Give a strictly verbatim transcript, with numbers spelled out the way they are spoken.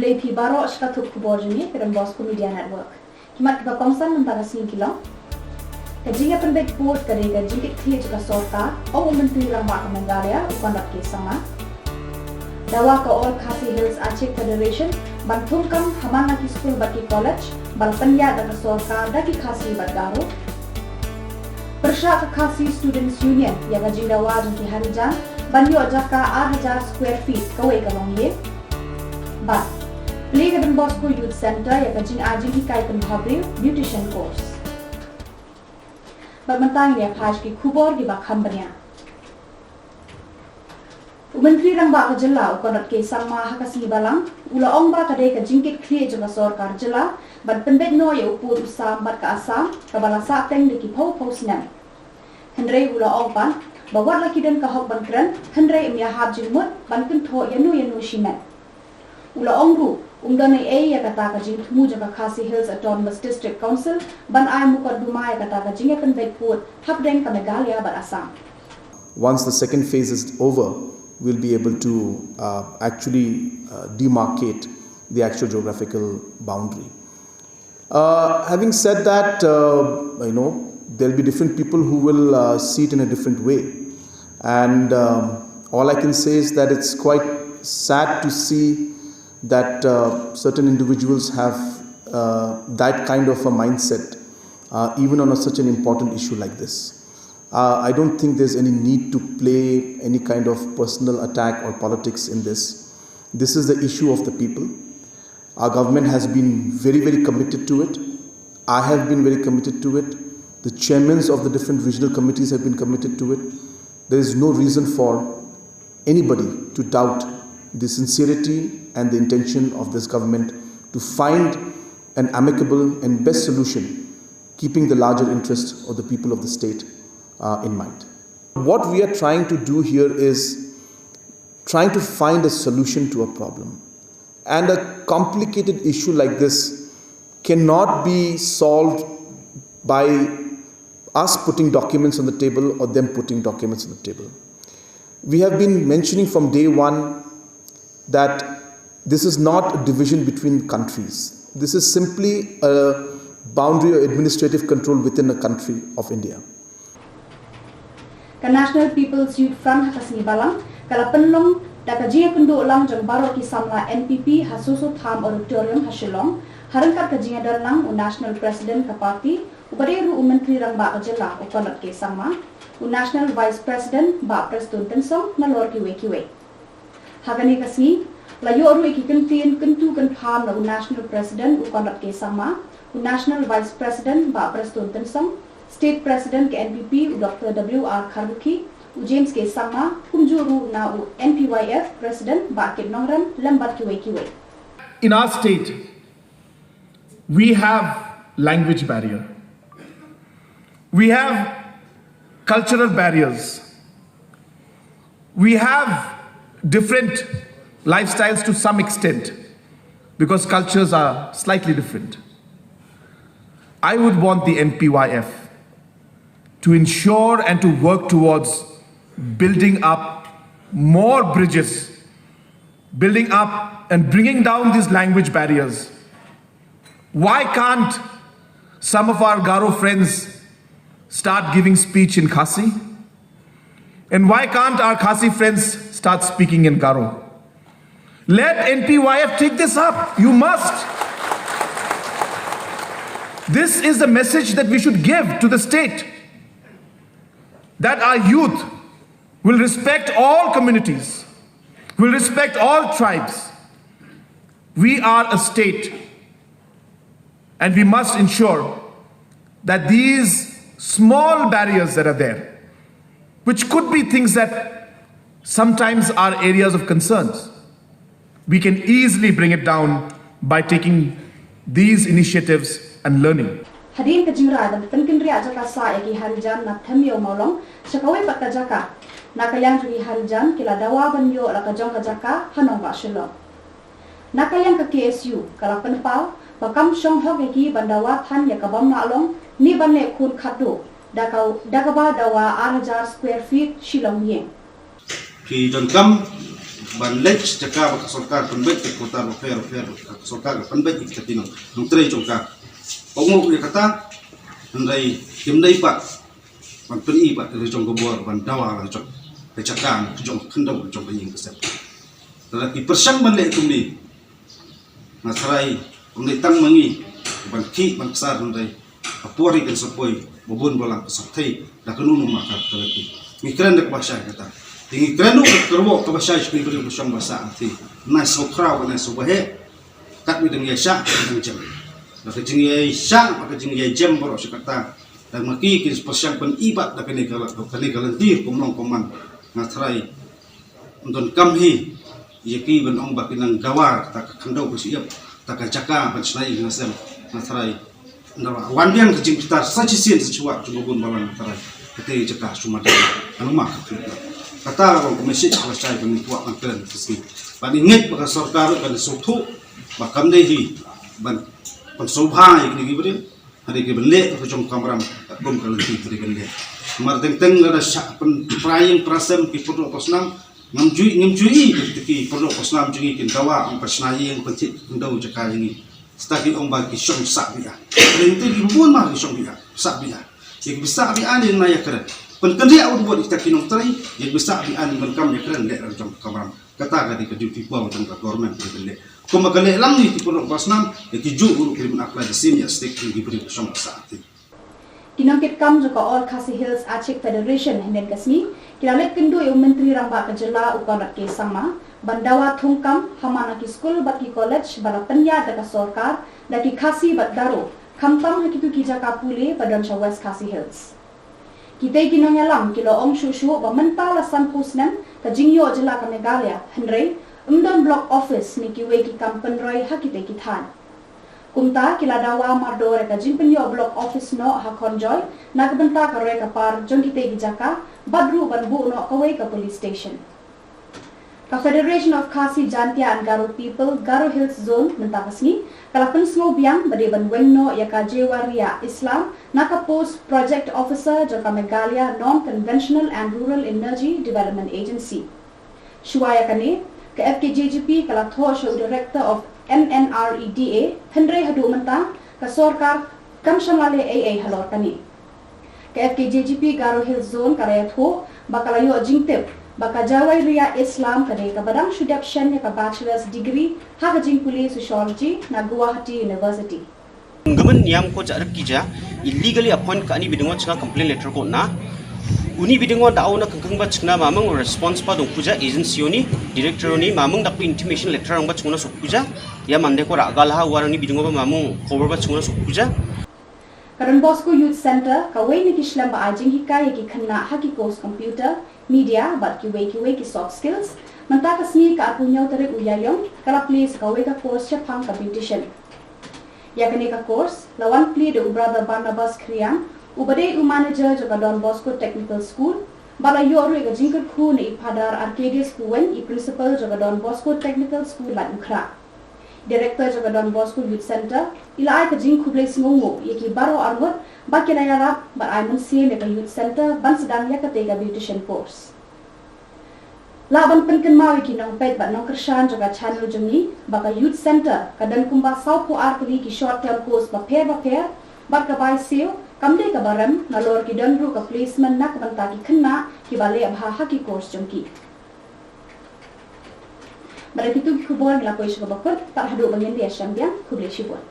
Ïa phi baroh sha ka thup khubor jong ngi ka Don Bosco Media Network. Ki mat kiba kongsan mynta ka sngi ki long: Ka jingïapynbeit pud ka dei ka jingkitkhlieh jong ka sorkar, ong u Myntri Rangbah ka Meghalaya u Conrad K Sangma. Dawa ka All Khasi Hills Achik Federation ban thungkam ha man la ki skul bad ki college ba la pynïaid da ka sorkar da ki Khasi bad Garo. Pyrshah ka Khasi Students Union ïa ka jingdawa jong ki harijan ban ïoh jaka ar hajar square feet kawei ka longïing. Bad plie ka Don Bosco Youth Centre ïa ka jingai jinghikai pynbhabriew beautician course. Bad mynta ngin ïa phai sha ki khubor kiba kham bniah. U Myntri Rangbah ka Jylla u Conrad K Sangma ha ka sngi Balang u la ong ba ka dei ka jingkitkhlieh jong ka sorkar jylla ban pynbeit noh ïa u pud u sam bad ka Assam kaba la sahteng da ki phew phew snem. Hynrei u la ong pat ba wat la ki don ka hok ban kren, hynrei ym ïahap jingmut ban kynthoh ïano ïano shimet. U la ong ruh um don ei ei ïa kata ka jingthmu jong ka Khasi Hills Autonomous District Council ban ai mukotduma ïa kata ka jingïapynbeit pud hapdeng ka Meghalaya bad Assam. Once the second phase is over, we'll be able to uh, actually uh, demarcate the actual geographical boundary. Uh, having said that, uh, you know, there'll be different people who will uh, see it in a different way. And um, all I can say is that it's quite sad to see that uh, certain individuals have uh, that kind of a mindset, uh, even on a, such an important issue like this. Uh, I don't think there's any need to play any kind of personal attack or politics in this. This is the issue of the people. Our government has been very, very committed to it. I have been very committed to it. The chairmans of the different regional committees have been committed to it. There is no reason for anybody to doubt the sincerity and the intention of this government to find an amicable and best solution, keeping the larger interest of the people of the state uh, in mind. What we are trying to do here is trying to find a solution to a problem. And a complicated issue like this cannot be solved by us putting documents on the table or them putting documents on the table. We have been mentioning from day one that this is not a division between countries. This is simply a boundary or administrative control within a country of India. Ka National People's Youth Front ha ka sngi Balang ka la pynlong da ka jingïakynduh lang jong baroh ki samla N P P ha Soso Tham Auditorium ha Shillong, ha ryngkat ka jingïadon lang u National President ka party uba dei ruh u Myntri Rangbah ka Jylla u Conrad K Sangma, u National Vice President Bah Prestone Tynsong nalor kiwei kiwei. Ha kane ka sngi la ïoh ruh ïa ki kyntien kyntu kynpham na u National President u Conrad K Sangma, u National Vice President Bah Prestone Tynsong, State President ka N P P u Doctor W R Kharkhoukhi, u James K Sangma, kumjuh ruh na u N P Y F President Bah Kit Nongrum lem bad kiwei kiwei. In our state, we have language barrier. We have cultural barriers. We have different lifestyles to some extent because cultures are slightly different. I would want the N P Y F to ensure and to work towards building up more bridges, building up and bringing down these language barriers. Why can't some of our Garo friends start giving speech in Khasi? And why can't our Khasi friends start speaking in Garo? Let N P Y F take this up. You must. This is the message that we should give to the state, that our youth will respect all communities, will respect all tribes. We are a state, and we must ensure that these small barriers that are there, which could be things that sometimes are areas of concerns, we can easily bring it down by taking these initiatives and learning. Hadien ka jingrai ban pynkynriah jaka sah ïa ki harijan na Thymmew Mawlong sha kawei pat ka jaka, na ka liang jong ki harijan ki la dawa ban ïoh la ka jong ka jaka ha nongbah Shillong. Na ka liang ka K S U ka la pynpaw ba kam shong hok ïa ki ban dawa than ïa ka bym lah long ne ban leh khun khatduh da ka da kaba dawa ar hajar square feet shi longïing. Ki donkam ban leit jaka ba ka sorkar pynbeit ka quota bapher bapher, ka sorkar ka pynbeit ïa kita ki nong, nongtrei jong ka. Ong ïa kata, hynrei kim dei pat ban pyni pat ka jong ka bor ban dawa la jong ka jaka, jong ka khyndew, jong ka ïing ka sem. Lada ki pyrshang ban leh kumne, nga tharai ym dei tang ma ngi ban khih ban ksar, hynrei ha por hi kan sa poi ba bun balang ka sa thei da kano kano ma ka lynti. Ngi kren da kaba shai kata. Te ngi kren ruh da ka kyrwoh kaba shai sha ki briew ba shong ba sah, te nai sngewkhraw, nai sngewbha heh. Katba dang ïaishah, dang jem. Da ka jingïaishah bad ka jingïajem baroh shi katta, da ma ki ki pyrshang pyni pat da kane ka, kane ka lynti kum long kum man, nga tharai ym donkam hi ïa ki ban ong ba ki nang dawa kata ka khyndew ka shyiap, kata ka jaka ban shna ïing shna sem. Nga tharai nda wan biang ka jingbitar sa shisien sa shuwa jong ka bun balang, nga tharai kata ka jaka shu mada. Ano ma ka khlem. Kata ka long ka message kaba shai ban kwah ban kren ka sngi. Ban ngeit ba ka sorkar kan sngewthuh ba kam dei hi ban, ban sngewbha ïa kine ki briew. Hynrei ki ban leh ka jong ka kamram, kum ka lynti hynrei kan leh. Namar teng teng lada shah pynpra ïing pra sem ki paralok parasnam, ngam ju, ngam ju i ki paralok parasnam jong ngi kin dawa, ong ba shna ïing, pynthied khyndew jaka jong ngi. Shisha ki ong ba ki shong sah biah. Hynrei ki bun ma ki shong biah, sah biah. Ïa ki ba sah biah ne nai ïakren. Pynkynriah wut wut ïa kita ki nongtrei, ïa ki ba sah biah ne ban kam ïakren leh ka jong ka kamram. Kata ka dei ka duty paw jong ka government ka dei ban leh. Kumba ka leh lang ïa ki paralok parasnam, ïa ki juh ruh ki dei ban apply the same ïa stick ïa ki briew ba shong ba sah. Ki nongkitkam jong ka All Khasi Hills Achik Federation hynnin ka sngi ki la leit kynduh ïa u Myntri Rangbah ka jylla u Conrad K Sangma ban dawa thungkam ha man la ki skul bad ki college ba la pynïaid da ka sorkar da ki Khasi bad Garo, khamtam ha kito ki jaka pule ba don sha West Khasi Hills. Kitei ki nongïalam ki la ong shuh shuh ba mynta la sanphew snem ka jingïoh jylla ka Meghalaya, hynrei ym don block office ne kiwei ki kam pynroi ha kitei ki thaiñ. Kumta ki la dawa mardor ïa ka jingpynïoh block office noh ha Kharkongwi na ka bynta ka roi ka par jong kitei ki jaka bad ruh ban buh noh kawei ka police station. Ka Federation of Khasi Jaintia and Garo People Garo Hills Zone mynta ka sngi ka la pynsngew biang ba dei ban weng noh ïa ka Jewariya Islam na ka post Project Officer jong ka Meghalaya Non-Conventional and Rural Energy Development Agency. Shuwa ïa kane, ka F K J G P ka la thoh sha u Director of M N R E D A, hynrei haduh mynta ka sorkar kam shym la leh ei ei halor kane. Ka F K J G P Garo Hills Zone ka la ïathuh ba ka la ïoh jingtip ba ka Jawariya Islam ka dei kaba dang shu dep shen ïa ka bachelor's degree ha ka jingpule sociology na Gauhati University. Gymmen niam ko jarak kija illegally appoint ka ani bidingo chna complaint letter ko na. Uni bidingo da au na kengkeng ba chna mamang response pa dong puja agency uni, director uni mamang dak intimation letter ang ba chna sok puja. Ya mande ko ragal ha war uni bidingo ba mamang cover ba chna sok puja. Ka Don Bosco Youth Center kawei na ki shlem ba ai jinghikai ïa ki khynnah ha ki course computer, media bad kiwei kiwei ki soft skills. Mynta ka sngi ka arphew hynñiew tarik u Ïaïong ka la plie sa kawei ka course shaphang ka beautician. Ïa kane ka course la wan plie da u Brother Barnabas Khriang, uba dei u manager jong ka Don Bosco Technical School, ba la ïoh ruh ïa ka jingkyrkhu na i Phadar Arcadius Khuwen, i principal jong ka Don Bosco Technical School Laitumkhrah. Director jong ka Don Bosco Youth Center i la ai ka jingkhublei sngewnguh ïa ki baroh arngut ba ki la ïarap bad ai mynsiem ïa ka Youth Center ban sdang ïa katei ka beautician course. Lah ban pynkynmaw ïa ki nongpeit bad nongkyrshan jong ka channel jong ngi ba ka Youth Center ka don kumba sawphew ar tylli ki short term course bapher bapher bad ka bai siew kam dei kaba rem, nalor ki don ruh ka placement na ka bynta ki khynnah kiba leh bha ha ki course jong ki. Bad da kito ki khubor ngi la poi sha kaba kut, tad haduh ba ngin ïashem biang, khublei shibun.